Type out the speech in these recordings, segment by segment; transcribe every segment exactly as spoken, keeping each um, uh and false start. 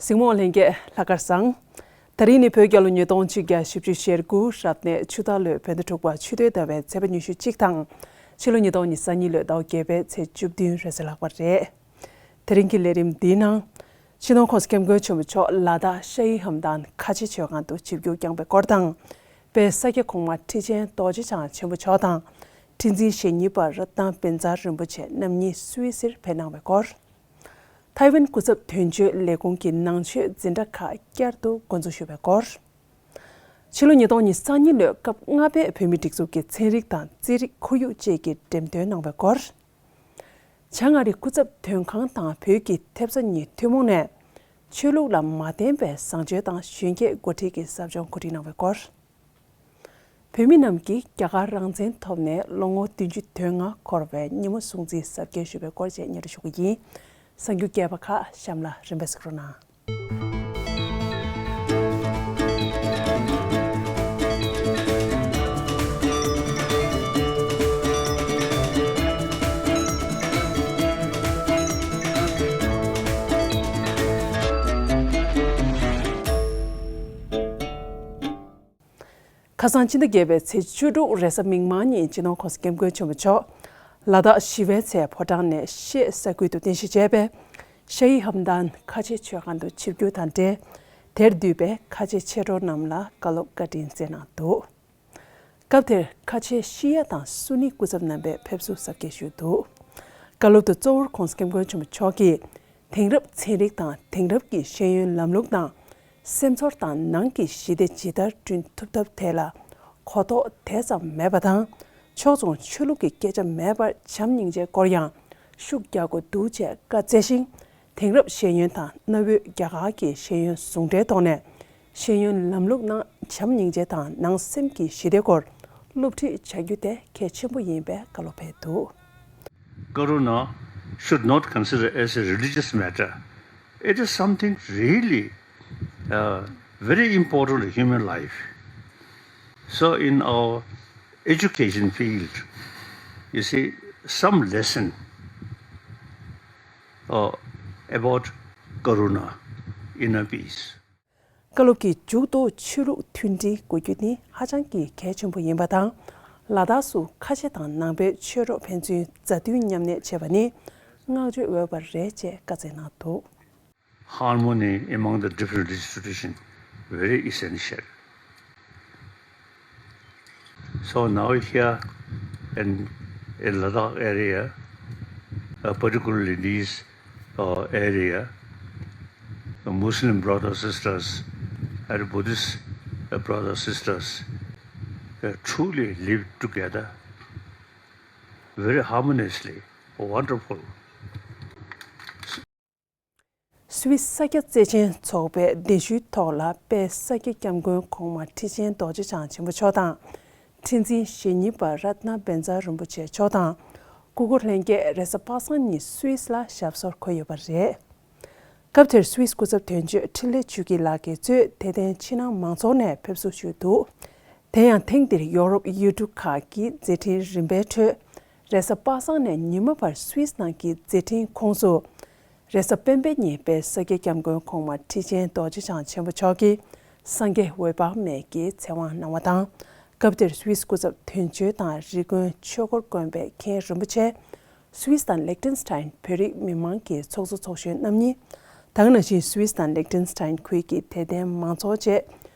གཟིགས་མོ་ལྷན་རྒྱས་ལྷག་དཀར་བཟང་། དེ་རིང་ནི་བོད་རྒྱལ་ལོ་ཉིས་སྟོང་ཆིག་བརྒྱ་བཞི་བཅུ་ཞེ་དགུ་རབ་གནས་ཆུ་སྟག་ལོའི་བོད་ཟླ་དྲུག་པ་ཆུ་སྟོན་ཟླ་བའི་ཚེས་པ་ཉི་ཤུ་གཅིག་དང་། ཕྱི་ལོ་ཉིས་སྟོང་ཉི་ཤུ་རྩ་གཉིས་ལོའི་ཟླ་བ་བརྒྱད་པའི་ཚེས་བཅུ་བདུན་རེས་གཟའ་ལྷག་པ་རེད། དེ་རིང་གི་ལས་རིམ་འདིའི་ནང་། སྤྱི་ནོར་༸གོང་ས་༸སྐྱབས་མགོན་ཆེན་པོ་མཆོག་ལ་དྭགས་ཤ་ཡི་ཧམ་ཏན་ཁ་ཆེ་མཆོད་ཁང་དུ་ཆིབས་བསྒྱུར་བསྐྱངས་པའི་སྐོར་དང་། དཔལ་ས་སྐྱ་གོང་མ་ཁྲི་ཆེན་རྡོ་རྗེ་འཆང་ཆེན་པོ་མཆོག་དང་། ཁྲི་འཛིན་ཞེ་གཉིས་པ་རཏྣ་བཛྲ་རིན་པོ་ཆེ་རྣམ་གཉིས་སུད་སིར་ཕེབས་གནང་བའི་སྐོར། ཐའེ་ཝན་སྐུ་ཚབ་དོན་གཅོད་ལས་ཁུངས་ཀྱི་ནང་ཆོས་འཛིན་གྲྭ་ཁག་བསྐྱར་དུ་འགོ་འཛུགས་ཞུས་པའི་སྐོར། ཕྱི་ལོ་ཉིས་སྟོང་ཉི་ཤུ་རྩ་གཉིས་ལོའི་སྐབས་ལྔ་པའི་བོད་མིའི་སྒྲིག་འཛུགས་ཀྱི་ཚན་རིག་དང་རྩིས་རིག་ཁོར་ཡུག་བཅས་ཀྱི་འགྲེམས་སྟོན་གནང་བའི་སྐོར། བྱང་ཨ་རིའི་སྐུ་ཚབ་དོན་ཁང་དང་བོད་ཀྱི་ཐེབས་རྩ་གཉིས་ཐུན་མོང་ནས་ཆོས་ལུགས་ལ་མ་བརྟེན་པའི་བཟང་སྤྱོད་དང་གཞོན་སྐྱེས་འགོ་ཁྲིད་ཀྱི་ཟབ་སྦྱོང་གོ་སྒྲིག་གནང་བའི་སྐོར། བོད་མི་རྣམས་ཀྱིས་རྒྱ་གར་རང་བཙན་ཐོབ་ནས་ལོ་ངོ་བདུན་ཅུ་དོན་ལྔ་འཁོར་བའི་ཉིན་མོ་སྲུང་བརྩི་གཟབ་རྒྱས་ཞུ་བའི་སྐོར་བཅས་སྙན་སྒྲོན་ཞུ་གི་ཡིན། གསར་འགྱུར་རྒྱས་པ་ཁག་གཤམ་ལ་རིམ་པས་གཟིགས་རོགས་གནང་། ཁ་སང་ཕྱི་ཟླ་བརྒྱད་པའི་ཚེས་བཅུ་དྲུག་རེས་གཟའ་མིག་དམར་ཉིན་སྤྱི་ནོར་༸གོང་ས་༸སྐྱབས་མགོན་ཆེན་པོ་མཆོག་ལ་དྭགས་ཞི་བའི་ཚལ་ཕོ་བྲང་ནས་ཤེལ་ས་ཁུལ་དུ་རྟེན་གཞི་བྱས་པའི་ཤ་ཡི་ཧམ་ཏན་ཁ་ཆེ་མཆོད་ཁང་དུ་ཆིབས་བསྒྱུར་དང་འབྲེལ། དེར་འདུས་པའི་ཁ་ཆེ་མཆེད་གྲོགས་རྣམས་ལ་བཀའ་སློབ་བཀའ་དྲིན་སྩལ་གནང་འདུག་སྐབས་དེར་ཁ་ཆེ་ཤི་ཡ་དང་སུ་ནི་སྐུ་ཚབ་རྣམ་པས་ཕེབས་བསུ་གཟབ་རྒྱས་ཞུས་འདུག་བཀའ་སློབ་ཏུ་གཙོ་བོར་༸གོང་ས་༸སྐྱབས་མགོན་ཆེན་པོ་མཆོག་གིས། དེང་རབས་ཚན་རིག་དང་དེང་རབས་ཀྱི་ཤེས་ཡོན་ལམ་ལུགས་དང་། སེམས་ཚོར་དང་ནང་གི་ཞི་བདེ་ཇི་ལྟར་བསྐྲུན་ཐུབ་ཐབས་ཐད་ལ། གོ་རྟོགས་དེ་ཙམ་མེད་པ་དང་། ཕྱོགས་མཚུངས་ཆོས་ལུགས་ཀྱི་སྐད་ཆ་མེད་པར་བྱམས་སྙིང་རྗེའི་སྐོར་ཡང་ཤུགས་རྒྱག་དགོས་འདུག་ཅེས་བཀའ་སྩལ་ཞིང་། དེང་རབས་ཤེས་ཡོན་དང་གནའ་བོའི་རྒྱ་གར་གྱི་ཤེས་ཡོན་ཟུང་འབྲེལ་ཐོག་ནས། ཤེས་ཡོན་ལམ་ལུགས་ནང་བྱམས་སྙིང་རྗེ་དང་ནང་སེམས་ཀྱི་ཞི་བདེའི་སྐོར་སློབ་ཁྲིད་བྱ་རྒྱུ་དེ་གལ་ཆེན་པོ་ཡིན་པའི་བཀའ་སློབ་ཕེབས་འདུག Karuna should not consider as a religious matter. It is something really, uh, very important in human life. So, in our education field, you see, some lesson, uh, about Karuna, inner peace. བཀའ་སློབ་ཀྱི་མཇུག་ཏུ་ཆོས་ལུགས་མཐུན་སྒྲིལ་དགོས་རྒྱུ་ནི་ཧ་ཅང་གི་གལ་ཆེན་པོ་ཡིན་པ་དང་། ལ་དྭགས་སུ་ཁ་ཆེ་དང་ནང་པའི་ཆོས་གྲོགས་ཕན་ཚུན་མཛའ་མཐུན་མཉམ་གནས་བྱེད་པ་ནི་བསྔགས་བརྗོད་འོས་པ་རེད་ཅེས་བཀའ་སྩལ་གནང་འདུག Harmony among the different religious traditions very essential. So now here in, in Ladakh area, uh, particularly these, uh, area, the Muslim brothers, sisters, and Buddhist, uh, brothers, sisters, uh, truly live together very harmoniously. Wonderful. སུད་སི་ས་སྐྱ་བརྩེ་ཆེན་ཚོགས་པའི་གདན་ཞུའི་ཐོག་ལ་དཔལ་ས་སྐྱ་སྐྱབས་མགོན་གོང་མ་ཁྲི་ཆེན་རྡོ་རྗེ་འཆང་ཆེན་པོ་མཆོག་དང་། ཁྲི་འཛིན་ཞེ་གཉིས་པ་རཏྣ་བཛྲ་རིན་པོ་ཆེ་མཆོག་དང་། སྐུ་འཁོར་ལྷན་རྒྱས་རེས་གཟའ་པ་སངས་ཉིན་སུད་སི་ལ་ཞབས་སོར་འཁོད་ཡོད་པ་རེད། སྐབས་དེར་སུད་སི་སྐུ་ཚབ་དོན་གཅོད་འཕྲིན་ལས་ཆོས་སྐྱིད་ལགས་ཀྱིས་གཙོས་དད་ལྡན་ཕྱི་ནང་མང་ཚོགས་ནས་ཕེབས་བསུ་ཞུས་འདུག་དེ་ཡང་ཐེངས་འདིར་ཡོ་རོབ་ཡུལ་གྲུ་ཁག་གི་མཛད་འཕྲིན་རིམ་པའི་ཁྲོད། རེས་གཟའ་པ་སངས་ནས་ཉི་མ་བར་སུད་སི་ནང་གི་མཛད་འཕྲིན་ཁོངས་སུ། རེས་གཟའ་སྤེན་པའི་ཉིན་དཔལ་ས་སྐྱ་སྐྱབས་མགོན་གོང་མ་ཁྲི་ཆེན་རྡོ་རྗེ་འཆང་ཆེན་པོ་མཆོག་གིས་སངས་རྒྱས་འོད་དཔག་མེད་ཀྱི་ཚེ་དབང་གནང་བ་དང་། སྐབས་དེར་སུད་སི་སྐུ་ཚབ་དོན་གཅོད་དང་རི་ཀོན་ཆོས་འཁོར་དགོན་པའི་མཁན་རིན་པོ་ཆེ། སུད་སི་དང་ལེག་ཏེན་སི་ཐན་བོད་རིགས་མི་མང་གི་ཚོགས་གཙོ་ཚོགས་གཞོན་རྣམ་གཉིས། ད་ག་ནང་བཞིན་སུད་སི་དང་ལེག་ཏེན་སི་ཐན་ཁུལ་གྱི་དད་ལྡན་མང་ཚོགས་བཅས་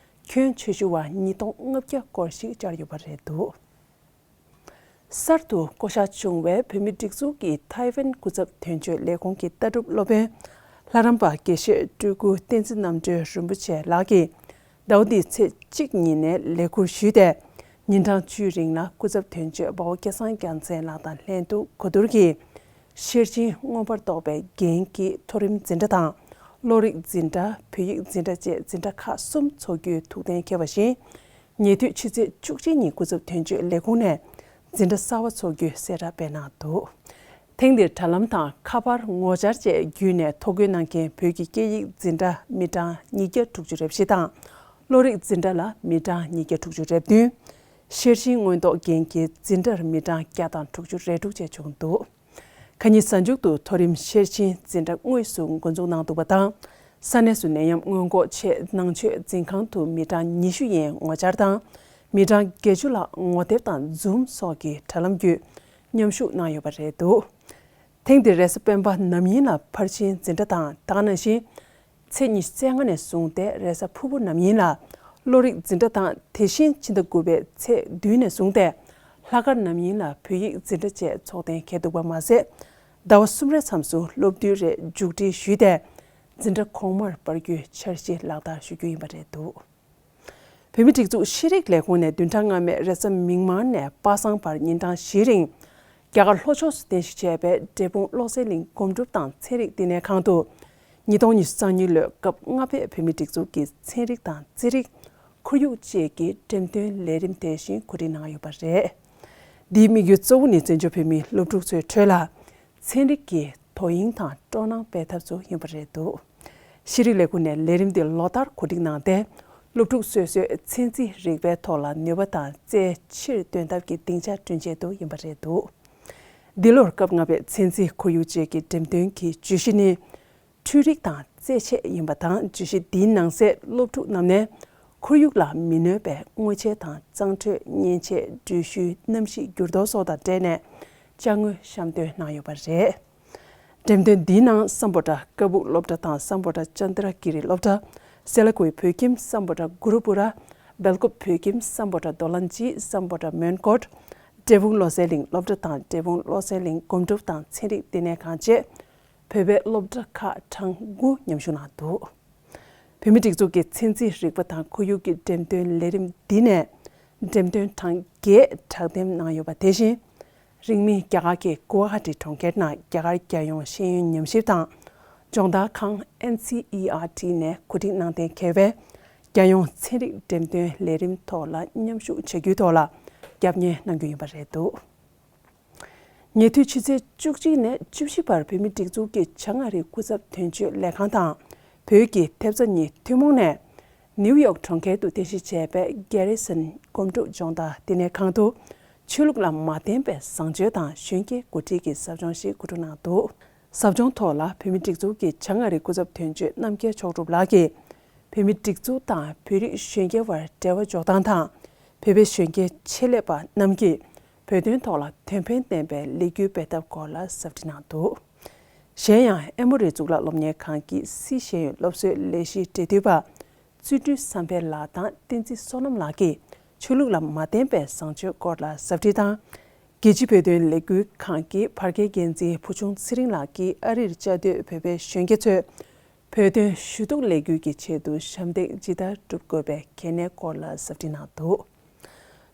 ཁྱོན་ཆེ་ཤོས་པ་ཉིས་སྟོང་ལྔ་བརྒྱ་སྐོར་ཞིག་བཅར་ཡོད་པ་རེད་འདུག་གསར་དུ་བསྐོ་གཞག་བྱུང་བའི་བོད་མིའི་སྒྲིག་འཛུགས་ཀྱི་ཐའེ་ཝན་སྐུ་ཚབ་དོན་གཅོད་ལས་ཁུངས་ཀྱི་ལྟ་གྲུབ་སློབ་དཔོན་ལྷ་རམས་པ་དགེ་བཤེས་སྤྲུལ་སྐུ་བསྟན་འཛིན་རྣམ་གྲོལ་རིན་པོ་ཆེ་ལགས་ཀྱིས་ཟླ་བ་འདིའི་ཚེས་གཅིག་ཉིན་ནས་ལས་ཁུར་ཞུས་ཏེ། ཉིན་གྲངས་བཅུའི་རིང་ལ་སྐུ་ཚབ་དོན་གཅོད་དཔའ་བོ་སྐལ་བཟང་རྒྱལ་མཚན་ལགས་དང་ལྷན་དུ་གོ་བསྡུར་གྱིས། ཤེར་ཕྱིན་མངོན་པར་རྟོགས་པའི་རྒྱན་གྱི་མཐོ་རིམ་འཛིན་གྲྭ་དང་། བློ་རིག་འཛིན་གྲྭ། བོད་ཡིག་འཛིན་གྲྭ་བཅས་འཛིན་གྲྭ་ཁག་གསུམ་འཚོགས་རྒྱུའི་ཐུགས་གཏན་འཁེལ་བ་བཞིན། ཉེ་དུས་ཕྱི་ཚེས་བཅུ་གཅིག་ཉིན་སྐུ་ཚབ་དོན་གཅོད་ལས་ཁུངས་ནས་འཛིན་གྲྭ་གསར་པ་འཚོགས་རྒྱུའི་གསལ་བསྒྲགས་སྤེལ་གནང་འདུག་ཐེངས་འདིར་དྲ་ལམ་དང་ཁ་པར་ངོ་བཅར་བཅས་བརྒྱུད་ནས་ཐོ་འགོད་གནང་མཁན་བོད་ཀྱི་སྐད་ཡིག་འཛིན་གྲྭ་མི་གྲངས་ཉིས་བརྒྱ་དྲུག་ཅུ་རེ་བཞི་དང་། བློ་རིག་འཛིན་གྲྭ་ལ་མི་གྲངས་ཉིས་བརྒྱ་དྲུག་ཅུ་རེ་བདུན། ཤེར་ཕྱིན་མངོན་རྟོགས་རྒྱན་གྱི་འཛིན་གྲྭར་མི་གྲངས་བརྒྱ་དང་དྲུག་ཅུ་རེ་དྲུག་བཅས་བྱུང་འདུག་ཁ་ཉིན་གཟའ་མཇུག་ཏུ་མཐོ་རིམ་ཤེར་ཕྱིན་འཛིན་གྲྭ་དངོས་སུ་འགོ་འཛུགས་གནང་འདུག་པ་དང་ ས་གནས་སུ་ནད་ཡམས་སྔོན་འགོག་ཆེད་ནང་ཆོས་འཛིན་ཁང་དུ་མི་གྲངས་ཉི་ཤུ་ཡན་ངོ་བཅར་དང་། མི་གྲངས་བརྒྱད་ཅུ་ལྷག་ངོ་དེབ་དང་Zoom་སོགས་ཀྱི་དྲ་ལམ་བརྒྱུད་མཉམ་ཞུགས་གནང་ཡོད་པ་རེད་འདུག་ཐེངས་འདིར་རེས་གཟའ་སྤེན་པ་ནམ་ཡིན་ལ་ཕར་ཕྱིན་འཛིན་གྲྭ་དང་། ད་ག་ནང་བཞིན་ཚེས་ཉི་ཤུ་རྩ་ལྔ་ནས་བཟུང་སྟེ་རེས་གཟའ་ཕུར་བུ་ནམ་ཡིན་ལ་བློ་རིག་འཛིན་གྲྭ་དང་། དེ་བཞིན་ཕྱི་ཟླ་དགུ་པའི་ཚེས་བདུན་ནས་བཟུང་སྟེ་ལྷག་དཀར་ནམ་ཡིན་ལ་བོད་ཡིག་འཛིན་གྲྭ་བཅས་ཚོགས་གཏན་འཁེལ་འདུག་པ་མ་ཟད། ཟླ་བ་གསུམ་རེའི་མཚམས་སུ་སློབ་དུས་རེ་མཇུག་སྒྲིལ་ཞུས་ཏེ། འཛིན་གྲྭ་གོང་མར་སྤར་རྒྱུའི་འཆར་གཞི་ལག་བསྟར་ཞུ་རྒྱུ་ཡིན་པ་རེད་འདུག་བོད་མིའི་སྒྲིག་འཛུགས་ཤེས་རིག་ལས་ཁུངས་ནས་བདུན་ཕྲག་སྔ་མའི་རེས་གཟའ་མིག་དམར་ནས་པ་སངས་བར་ཉིན་གྲངས་བཞིའི་རིང་རྒྱ་གར་ལྷོ་ཕྱོགས་སུ་རྟེན་གཞི་བྱས་པའི་འབྲས་སྤུངས་བློ་གསལ་གླིང་སྒོམ་སྒྲུབ་དང་ཚན་རིག་བསྟི་གནས་ཁང་དུ་ཉིས་སྟོང་ཉི་ཤུ་རྩ་གཉིས་ལོའི་སྐབས་ལྔ་པའི་བོད་མིའི་སྒྲིག་འཛུགས་ཀྱི་ཚན་རིག་དང་རྩིས་རིག་ཁོར་ཡུག་བཅས་ཀྱི་འགྲེམས་སྟོན་ལས་རིམ་དེ་བཞིན་གོ་སྒྲིག་གནང་ཡོད་པ་རེད། འདིའི་དམིགས་ཡུལ་གཙོ་བོ་ནི་བཙན་བྱོལ་བོད་མིའི་སློབ་ཕྲུག་ཚོའི་ཁྲོད་ལ། ཚན་རིག་གི་དོ་དབྱིངས་དང་སྤྲོ་སྣང་སྤེལ་ཐབས་སུ་ཡིན་པ་རེད་འདུག་ཤེས་རིག་ལས་ཁུངས་ནས་ལས་རིམ་འདི་ལོ་ལྟར་གོ་སྒྲིག་གནང་སྟེ། སློབ་ཕྲུག་སོ་སོའི་ཚན་རྩིས་རིག་པའི་ཐོག་ལ་ནུས་པ་དང་རྩལ་ཆེ་རུ་འདོན་ཐབས་ཀྱི་སྡིངས་ཆ་བསྐྲུན་ཆེད་དུ་ཡིན་པ་རེད་འདུག་འདི་ལོར་སྐབས་ལྔ་པའི་ཚན་རྩིས་ཁོར་ཡུག་བཅས་ཀྱི་འགྲེམས་སྟོན་གྱི་བརྗོད་གཞི་ནི། འཕྲུལ་རིག་དང་རྩེད་ཆས་ཡིན་པ་དང་། བརྗོད་གཞི་འདིའི་ནང་གསལ་སློབ་ཕྲུག་རྣམས་ནས་ཁོར་ཡུག་ལ་མི་གནོད་པའི་དངོས་ཆས་དང་། གཙང་འཕྲོད། མཉེན་ཆས། འགྲུལ་བཞུད། གནམ་གཤིས་འགྱུར་ལྡོག་སོགས་དང་འབྲེལ་ནས་ཅ་དངོས་བཤམས་སྟོན་གནང་ཡོད་པ་རེད། འགྲེམས་སྟོན་འདིའི་ནང་སམ་བྷོ་ཊ་ཀ་སྦུག་སློབ་གྲྭ་དང་། སམ་བྷོ་ཊ་ཅན་དྲ་གི་རི་སློབ་གྲྭ། སེ་ལ་ཀུའི་བོད་ཁྱིམ། སམ་བྷོ་ཊ་གུ་རུ་པུ་ར། སྦེལ་ཀོབ་བོད་ཁྱིམ། སམ་བྷོ་ཊ་རྡོ་ལན་ཅི། སམ་བྷོ་ཊ་མོན་གྷོ། འབྲས་སྤུངས་བློ་གསལ་གླིང་སློབ་གྲྭ་དང་། འབྲས་སྤུངས་བློ་གསལ་གླིང་སྒོམ་སྒྲུབ་དང་ཚན་རིག་བསྟི་གནས་ཁང་བཅས། བོད་པའི་སློབ་གྲྭ་ཁག་གྲངས་དགུ་མཉམ་ཞུགས་གནང་འདུག་བོད་མིའི་སྒྲིག་འཛུགས་ཀྱི་ཚན་རྩིས་རིག་པ་དང་ཁོར་ཡུག་གི་འགྲེམས་སྟོན་ལས་རིམ་འདི་ནས་འགྲེམས་སྟོན་གྲངས་བརྒྱད་དྲག་འདེམས་གནང་ཡོད་པ། དེ་བཞིན་རིང་མིན་རྒྱ་གར་གྱི་གུ་ཝ་ཧ་ཏི་གྲོང་ཁྱེར་ནང་རྒྱ་གར་རྒྱལ་ཡོངས་ཤེས་ཡོན་ཉམས་ཞིབ་དང་སྦྱོང་བརྡར་ཁང་། ཨེན་སི་ཨི་ཨར་ཊི་ནས་གོ་སྒྲིག་གནང་གཏན་འཁེལ་བའི་རྒྱལ་ཡོངས་ཚན་རིག་འགྲེམས་སྟོན་ལས་རིམ་ཐོག་ལ་མཉམ་ཞུགས་བྱ་རྒྱུའི་ཐོག་ལ་རྒྱབ་གཉེར་གནང་རྒྱུ་ཡིན་པ་རེད་འདུག་ཉེ་དུས་ཕྱི་ཚེས་བཅུ་གཅིག་ནས་བཅུ་བཞི་བར་བོད་མིའི་སྒྲིག་འཛུགས་ཀྱི་བྱང་ཨ་རིའི་སྐུ་ཚབ་དོན་གཅོད་ལས་ཁང་དང་བོད་ཀྱི་ཐེབས་རྩ་གཉིས་ཐུན་མོང་ནས་ནིའུ་ཡོག་གྲོང་ཁྱེར་དུ་རྟེན་གཞི་བྱས་པའི་གྷེ་རི་སན་སྒོམ་སྒྲུབ་སྦྱོང་བརྡར་བསྟི་གནས་ཁང་དུ་ཆོས་ལུགས་ལ་མ་བརྟེན་པའི་བཟང་སྤྱོད་དང་གཞོན་སྐྱེས་འགོ་ཁྲིད་ཀྱི་ཟབ་སྦྱོང་ཞིག་གོ་སྒྲིག་གནང་འདུག་ཟབ་སྦྱོང་ཐོག་ལ་བོད་མིའི་སྒྲིག་འཛུགས་ཀྱི་བྱང་ཨ་རིའི་སྐུ་ཚབ་དོན་གཅོད་རྣམ་རྒྱལ་མཆོག་གྲུབ་ལགས་ཀྱིས། བོད་མིའི་སྒྲིག་འཛུགས་དང་བོད་རིགས་གཞོན་སྐྱེས་བར་འབྲེལ་བ་འཇོག་སྟངས་དང་། བོད་པའི་གཞོན་སྐྱེས་ཆེད་ལས་པ་རྣམས་ཀྱིས་བོད་དོན་ཐོག་ལ་དོན་ཕན་ལྡན་པའི་ལས་འགུལ་སྤེལ་ཐབས་སྐོར་ལ་ཟབ་ཁྲིད་གནང་འདུག་གཞན་ཡང་ཨེ་མོ་རི་གཙུག་ལག་སློབ་གཉེར་ཁང་གི་སི་ཤེས་ཡོན་སློབ་གསོའི་ལས་གཞིའི་འབྲེལ་མཐུད་པ་བརྩོན་འགྲུས་བསམ་འཕེལ་ལགས་དང་བསྟན་འཛིན་བསོད་ནམས་ལགས་ཀྱིས་ཆོས་ལུགས་ལ་མ་བརྟེན་པའི་བཟང་སྤྱོད་སྐོར་ལ་ཟབ་ཁྲིད་དང་། རྒྱལ་སྤྱིའི་བོད་དོན་ལས་འགུལ་ཁང་གི་བར་བརྒལ་འགན་འཛིན་བུ་ཆུང་ཚེ་རིང་ལགས་ཀྱིས་ཨ་རིར་བཅའ་སྡོད་བོད་པའི་གཞོན་སྐྱེས་ཚོས་བོད་དོན་ཞུ་གཏུག་ལས་འགུལ་གྱི་ཆེད་དུ་ཞབས་འདེགས་ཇི་ལྟར་སྒྲུབ་དགོས་པའི་གལ་གནད་སྐོར་ལ་ཟབ་ཁྲིད་གནང་འདུག་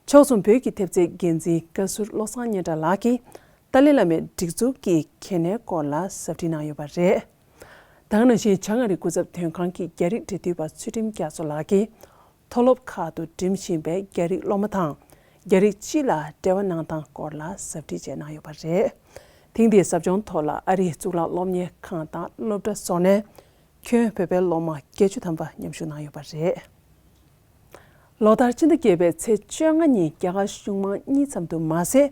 ཕྱོགས་མཚུངས་བོད་ཀྱི་ཐེབས་རྩའི་འགན་འཛིན་བཀའ་ཟུར་བློ་བཟང་སྙན་གྲགས་ལགས་ཀྱིས་ཏཱ་ལའི་བླ་མའི་སྒྲིག་འཛུགས་ཀྱི་གལ་གནད་སྐོར་ལ་ཟབ་ཁྲིད་གནང་ཡོད་པ་རེད། ད་ག་ནང་བཞིན་བྱང་ཨ་རིའི་སྐུ་ཚབ་དོན་ཁང་གི་རྒྱ་རིགས་འབྲེལ་མཐུད་པ་ཚུལ་ཁྲིམས་རྒྱ་མཚོ་ལགས་ཀྱིས། མཐོ་སློབ་ཁག་ཏུ་འགྲིམ་བཞིན་པའི་རྒྱ་རིགས་སློབ་མ་དང་། རྒྱ་རིགས་སྤྱི་ལ་འབྲེལ་བ་གནང་སྟངས་སྐོར་ལ་ཟབ་ཁྲིད་བཅས་གནང་ཡོད་པ་རེད། ཐེངས་འདིའི་ཟབ་སྦྱོང་ཐོག་ལ་ཨ་རིའི་གཙུག་ལག་སློབ་གཉེར་ཁང་དང་སློབ་གྲྭ་སོགས་ནས་ཁྱོན་བོད་པའི་སློབ་མ་བརྒྱད་ཅུ་ཐམ་པ་མཉམ་ཞུགས་གནང་ཡོད་པ་རེད། ལོ་ལྟར་སྤྱི་ཟླ་བརྒྱད་པའི་ཚེས་བཅོ་ལྔ་ཉིན་རྒྱ་གར་གཞུང་མང་གཉིས་ཙམ་དུ་མ་ཟད།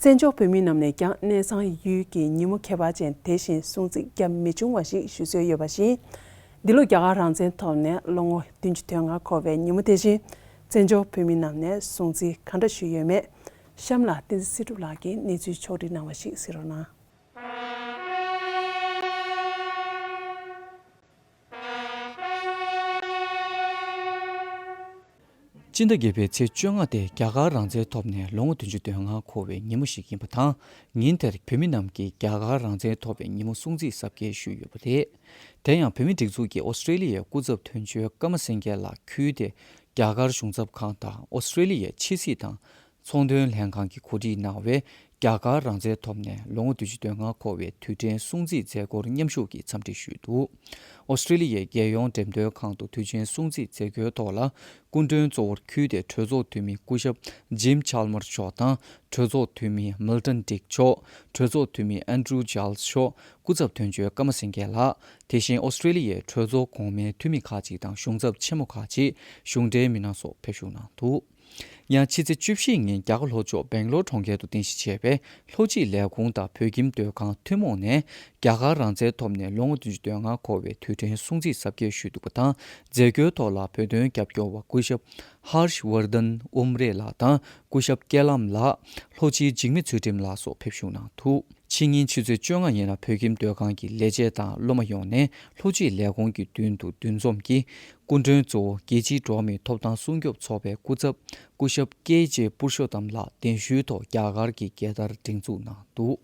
བཙན་བྱོལ་བོད་མི་རྣམས་ནས་ཀྱང་གནས་ཚང་ཡུལ་གྱི་ཉིན་མོ་ཁྱད་པར་ཅན་དེ་བཞིན་སྲུང་བརྩི་བརྒྱབ་མི་བྱུང་བ་ཞིག་ཞུ་སྲོལ་ཡོད་པ་བཞིན། འདི་ལོ་རྒྱ་གར་རང་བཙན་ཐོབ་ནས་ལོ་ངོ་བདུན་ཅུ་དོན་ལྔ་འཁོར་བའི་ཉིན་མོ་དེ་བཞིན་བཙན་བྱོལ་བོད་མི་རྣམས་ནས་སྲུང་བརྩི་ག་འདྲ་ཞུས་ཡོད་མེད། གཤམ་ལ་བསྟན་འཛིན་སྲིད་སྒྲུབ་ལགས་ཀྱིས་གནས་ཚུལ་ཕྱོགས་སྒྲིག་གནང་བ་ཞིག་གཟིགས་རོགས་གནང་། སྤྱི་ཟླ་བརྒྱད་པའི་ཚེས་བཅོ་ལྔ་དེ་རྒྱ་གར་རང་བཙན་ཐོབ་ནས་ལོ་ངོ་བདུན་ཅུ་དོན་ལྔ་འཁོར་བའི་ཉིན་མོ་ཞིག་ཡིན་པ་དང་། ཉིན་དེར་བོད་མི་རྣམས་ཀྱིས་རྒྱ་གར་རང་བཙན་ཐོབ་པའི་ཉིན་མོ་སྲུང་བརྩི་གཟབ་རྒྱས་ཞུས་ཡོད་པ་རེད། དེ་ཡང་བོད་མིའི་སྒྲིག་འཛུགས་ཀྱི་ཨོ་སི་ཀྲེ་ལི་ཡའི་སྐུ་ཚབ་དོན་གཅོད་ཀརྨ་སེང་གེ་ལགས་ཁུལ་དེ་རྒྱ་གར་གཞུང་ཚབ་ཁང་དང་ཨོ་སི་ཀྲེ་ལི་ཡའི་ཕྱི་སྲིད་དང་། ཚོང་དོན་ལྷན་ཁང་གིས་གོ་སྒྲིག་གནང་བའི་རྒྱ་གར་རང་བཙན་ཐོབ་ནས་ལོ་ངོ་བདུན་ཅུ་དོན་ལྔ་འཁོར་བའི་དུས་དྲན་སྲུང་བརྩིའི་མཛད་སྒོར་མཉམ་ཞུགས་ཀྱིས་འཚམས་འདྲི་ཞུས་འདུག་ཨོ་སི་ཀྲེ་ལི་ཡའི་རྒྱལ་ཡོངས་འགྲེམས་སྟོན་ཁང་དུ་དུས་ཆེན་སྲུང་བརྩིའི་མཛད་སྒོའི་ཐོག་ལ། སྐུ་མགྲོན་གཙོ་བོར་ཁུལ་དེའི་གྲོས་ཚོགས་འཐུས་མི་སྐུ་ཞབས་ཇིམ་ཆཱལ་མར་མཆོག་དང་། གྲོས་ཚོགས་འཐུས་མི་མིལ་ཏན་ཌིག་མཆོག་གྲོས་ཚོགས་འཐུས་མི་ཨན་ཌྲུ་ཇཱལ་མཆོག་སྐུ་ཚབ་དོན་གཅོད་ཀརྨ་སེང་གེ་ལགས། དེ་བཞིན་ཨོ་སི་ཀྲེ་ལི་ཡའི་གྲོས་ཚོགས་གོང་མའི་འཐུས་མི་ཁག་ཅིག་དང་གཞུང་ཚབ་ཆེན་མོ་ཁག་ཅིག་གཞུང་འབྲེལ་མི་སྣ་སོགས་ཕེབས་ཞུགས་གནང་འདུག་ཡང་ཕྱི་ཚེས་བཅུ་བཞི་ཉིན་རྒྱ་གར་ལྷོ་ཕྱོགས་སྦེང་ལོར་གྲོང་ཁྱེར་དུ་རྟེན་གཞི་བྱས་པའི་ལྷོ་སྤྱི་ལས་ཁུངས་དང་བོད་ཁྱིམ་སྡོད་ཁང་ཐུན་མོང་ནས་རྒྱ་གར་རང་བཙན་ཐོབ་ནས་ལོ་ངོ་བདུན་ཅུ་དོན་ལྔ་འཁོར་བའི་དུས་དྲན་སྲུང་བརྩི་གཟབ་རྒྱས་ཞུས་འདུག་པ་དང་། མཛད་སྒོའི་ཐོག་ལ་བོད་དོན་རྒྱབ་སྐྱོར་བ་སྐུ་ཞབས་ཧར་ཤ་ཝར་དན་ཨུམ་རེ་ལགས་དང་སྐུ་ཞབས་ཀེ་ལམ་ལགས། ལྷོ་སྤྱིའི་འཇིགས་མེད་ཚུལ་ཁྲིམས་ལགས་སོགས་ཕེབས་ཞུགས་གནང་འདུག་ཕྱི་ཉིན་ཆུ་ཚོད་བཅོ་ལྔ་ཉིན་ལ་བོད་ཁྱིམ་སྡོད་ཁང་གི་ལས་བྱེད་དང་སློབ་མ་ཡོངས་ནས་ལྷོ་སྤྱི་ལས་ཁུངས་ཀྱི་མདུན་དུ་འདུ་འཛོམས་ཀྱིས། སྐུ་མགྲོན་གཙོ་བོ་རྒྱལ་སྤྱིའི་འགྲོ་བ་མིའི་ཐོབ་ཐང་སྲུང་སྐྱོབ་ཚོགས་པའི་སྐུ་ཚབ་སྐུ་ཞབས་ཀེ་ཇེ་པུར་ཤོ་ཏམ་ལགས་གདན་ཞུའི་ཐོག་རྒྱ་གར་གྱི་རྒྱལ་དར་སྒྲེང་འཛུགས་གནང་འདུག་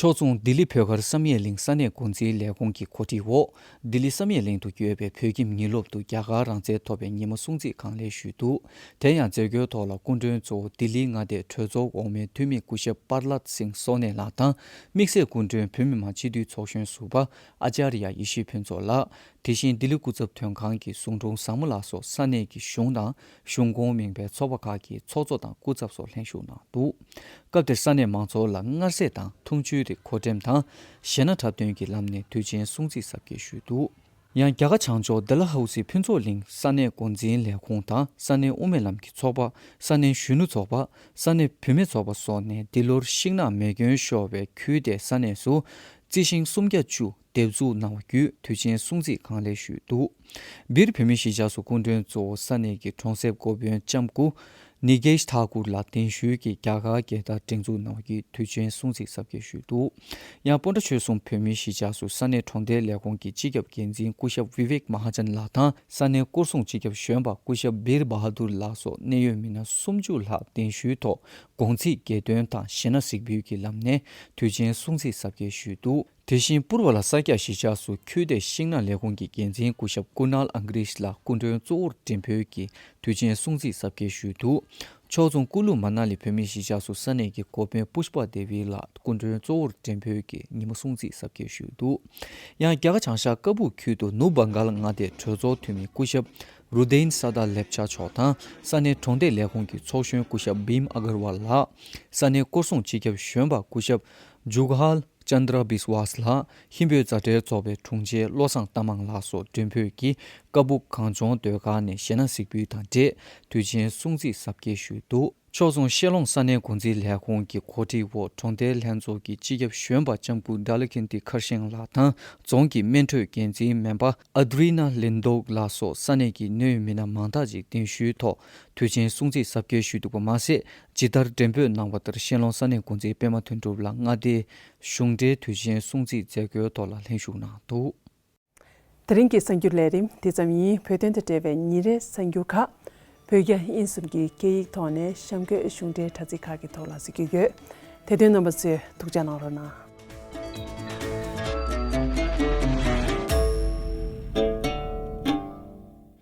ཕྱོགས་མཚུངས་ལྡི་ལི་བོད་སྒར་བསམ་ཡས་གླིང་ས་གནས་འགོ་འཛིན་ལས་ཁུངས་ཀྱི་གོ་སྒྲིག་འོག་ལྡི་ལི་བསམ་ཡས་གླིང་དུ་ཡོད་པའི་བོད་ཁྱིམ་ཉིན་སློབ་ཏུ་རྒྱ་གར་རང་བཙན་ཐོབ་པའི་ཉིན་མོ་སྲུང་བརྩི་གང་ལེགས་ཞུས་འདུག་དེ་ཡང་མཛད་སྒོའི་ཐོག་ལ་སྐུ་མགྲོན་གཙོ་བོ་ལྡི་ལི་མངའ་སྡེའི་གྲོས་ཚོགས་འོག་མའི་འཐུས་མི་སྐུ་ཞབས་པར་ལད་སིང་སོ་ནེ་ལགས་དང་། དམིགས་བསལ་སྐུ་མགྲོན་བོད་མི་མང་སྤྱི་འཐུས་ཚོགས་གཞོན་ཟུར་པ་ཨ་ཅཱརྱ་ཡེ་ཤེས་ཕུན་ཚོགས་ལགས། དེ་བཞིན་ལྡི་ལི་སྐུ་ཚབ་དོན་ཁང་གི་ཟུང་དྲུང་བཟང་མོ་ལགས་སོགས་ས་གནས་ཀྱི་གཞུང་དང་གཞུང་ཁོངས་མིན་པའི་ཚོགས་པ་ཁག་གི་ཚོགས་གཙོ་དང་སྐུ་ཚབ་སོགས་ལྷན་ཞུགས་གནང་འདུག་སྐབས་དེར་ས་གནས་མང་ཚོགས་ལ་མངར་ཟས་དང་འཐུང་ཆུའི་རིགས་མཁོ་འགྲེམས་དང་གཞས་སྣ་འཁྲབ་སྟོན་གྱི་ལམ་ནས་དུས་ཆེན་སྲུང་བརྩི་གཟབ་རྒྱས་ཞུས་འདུག་ཡང་རྒྱ་གར་བྱང་ཕྱོགས་ཌལ་ཧོ་སི་ཕུན་ཚོགས་གླིང་ས་གནས་འགོ་འཛིན་ལས་ཁུངས་དང་ས་གནས་དབུ་མའི་ལམ་གྱི་ཚོགས་པ། ས་གནས་གཞོན་ནུ་ཚོགས་པ། ས་གནས་བུད་མེད་ཚོགས་པ་སོགས་ནས་འདི་ལོར་ཤིང་ནགས་མེ་སྐྱོན་ཤོར་བའི་ཁུལ་དེ་ས་གནས་སུ་རྩི་ཤིང་སུམ་བརྒྱ་བཅུ། འདེབས་འཛུགས་གནང་བ་བརྒྱུད་དུས་ཆེན་སྲུང་བརྩི་གང་ལེགས་ཞུས་འདུག་སྦིར་བོད་མིའི་གཞིས་ཆགས་སུ་སྐུ་མགྲོན་གཙོ་བོ་ས་གནས་ཀྱི་གྲོང་གསེབ་འགོ་དཔོན་ལྕམ་སྐུ། ནི་གེཤ་ཐཱ་ཀུར་ལགས་གདན་ཞུས་ཀྱིས་རྒྱ་གར་རྒྱལ་དར་སྒྲེང་འཛུགས་གནང་བ་བརྒྱུད་དུས་ཆེན་སྲུང་བརྩི་གཟབ་རྒྱས་ཞུས་འདུག་ཡང་སྤོན་ཊ་ཆོལ་གསུམ་བོད་མིའི་གཞིས་ཆགས་སུ་ས་གནས་གྲོང་རྡལ་ལས་ཁུངས་ཀྱི་སྤྱི་ཁྱབ་འགན་འཛིན་སྐུ་ཞབས་བི་ཝེག་མ་ཧཱ་ཅན་ལགས་དང་ས་གནས་སྐོར་སྲུང་སྤྱི་ཁྱབ་གཞོན་པ་སྐུ་ཞབས་བིར་བྷ་ཧ་དུར་ལགས་སོགས་གནད་ཡོད་མི་སྣ་སུམ་ཅུ་ལྷག་གདན་ཞུའི་ཐོག་དགོང་ཚིགས་དགྱེས་སྟོན་དང་གཞས་སྣ་གཟིགས་འབུལ་གྱི་ལམ་ནས་དུས་ཆེན་སྲུང་བརྩི་གཟབ་རྒྱས་ཞུས་འདུག་དེ་བཞིན་པུར་བ་ལ་ས་སྐྱ་གཞིས་ཆགས་སུ་ཁྱོན་བསྡད་ཤིང་ནགས་ལས་ཁུངས་ཀྱི་འགན་འཛིན་སྐུ་ཞབས་ཀུ་ནལ་ཨང་གྲིཤ་ལགས་སྐུ་མགྲོན་གཙོ་བོར་མགྲིན་ཕུལ་གྱིས་དུས་ཆེན་སྲུང་བརྩི་གཟབ་རྒྱས་ཞུས་འདུག་ཕྱོགས་མཚུངས་ཀུ་ལུ་མ་ན་ལི་བོད་མིའི་གཞིས་ཆགས་སུ་ས་གནས་ཀྱི་འགོ་དཔོན་པུཤ་པ་དེ་བི་ལགས་སྐུ་མགྲོན་གཙོ་བོར་མགྲིན་ཕུལ་གྱིས་ཉིན་མོ་སྲུང་བརྩི་གཟབ་རྒྱས་ཞུས་འདུག་ཡང་རྒྱ་གར་བྱང་ཤར་ཀ་སྦུག་ཁུལ་དུ་ནུབ་བྷང་གཱལ་མངའ་སྡེའི་གྲོས་ཚོགས་འཐུས་མི་སྐུ་ཞབས་རུ་དེན་ས་དཱ་ལེབ་ཆ་མཆོག་དང་ས་གནས་གྲོང་སྡེ་ལས་ཁུངས་ཀྱི་ཚོགས་གཞོན་སྐུ་ཞབས་བིམ་ཨ་གར་ཝལ་ལགས། ས་གནས་སྐོར་སྲུང་སྤྱི་ཁྱབ་གཞོན་པ་སྐུ་ཞབས་ཇུ་གྷལ་ཅན་དྲ་བིས་ཝཱས་ལགས། ཧིན་བོད་མཛའ་འབྲེལ་ཚོགས་པའི་དྲུང་ཆེ་བློ་བཟང་རྟ་མང་ལགས་སོགས་མགྲོན་འབོད་ཀྱིས་ཀ་སྦུག་གངས་ལྗོངས་ཟློས་གར་ནས་གཞས་སྣ་གཟིགས་འབུལ་དང་འབྲེལ་དུས་ཆེན་སྲུང་བརྩི་གཟབ་རྒྱས་ཞུས་འདུག་ཕྱོགས་མཚུངས་ཤེ་ལོང་ས་གནས་འགོ་འཛིན་ལས་ཁུངས་ཀྱི་གོ་སྒྲིག་འོག་གྲོང་རྡལ་ལྷན་ཚོགས་ཀྱི་སྤྱི་ཁྱབ་གཞོན་པ་ལྕམ་སྐུ་ཌཱ་ལི་ཀིན་ཏི་ཁར་ཤིང་ལགས་དང་རྫོང་གི་སྨིན་གྲོས་འགན་འཛིན་སྨན་པ་ཨ་དྲི་ན་ལིན་དོག་ལགས་སོགས་ས་གནས་ཀྱི་གནད་ཡོད་མི་སྣ་མང་དག་ཅིག་གདན་ཞུའི་ཐོག་དུས་ཆེན་སྲུང་བརྩི་གཟབ་རྒྱས་ཞུས་འདུག་པ་མ་ཟད། ཇི་ལྟར་མགྲོན་འབོད་གནང་བ་ལྟར་ཤེ་ལོང་ས་གནས་འགོ་འཛིན་པད་མ་དོན་གྲུབ་ལགས་མངའ་སྡེའི་གཞུང་འབྲེལ་དུས་ཆེན་སྲུང་བརྩི་མཛད་སྒོའི་ཐོག་ལ་ལྷན་ཞུགས་གནང་འདུག་དེ་རིང་གི་གསར་འགྱུར་ལས་རིམ་དེ་ཙམ་ཡིན། བོད་དོན་དང་འབྲེལ་བའི་ཉིན་རེའི་གསར་འགྱུར་ཁག་བོད་རྒྱ་དབྱིན་གསུམ་གྱི་སྐད་ཡིག་ཐོག་ནས་གཤམ་འཁོད་གཞུང་འབྲེལ་དྲ་ཚིགས་ཁག་གི་ཐོག་ལ་གཟིགས་རྒྱུ་ཡོད། དེ་དོན་རྣམ་པ་ཚོས་ཐུགས་ཅག་གནང་རོགས་གནང་།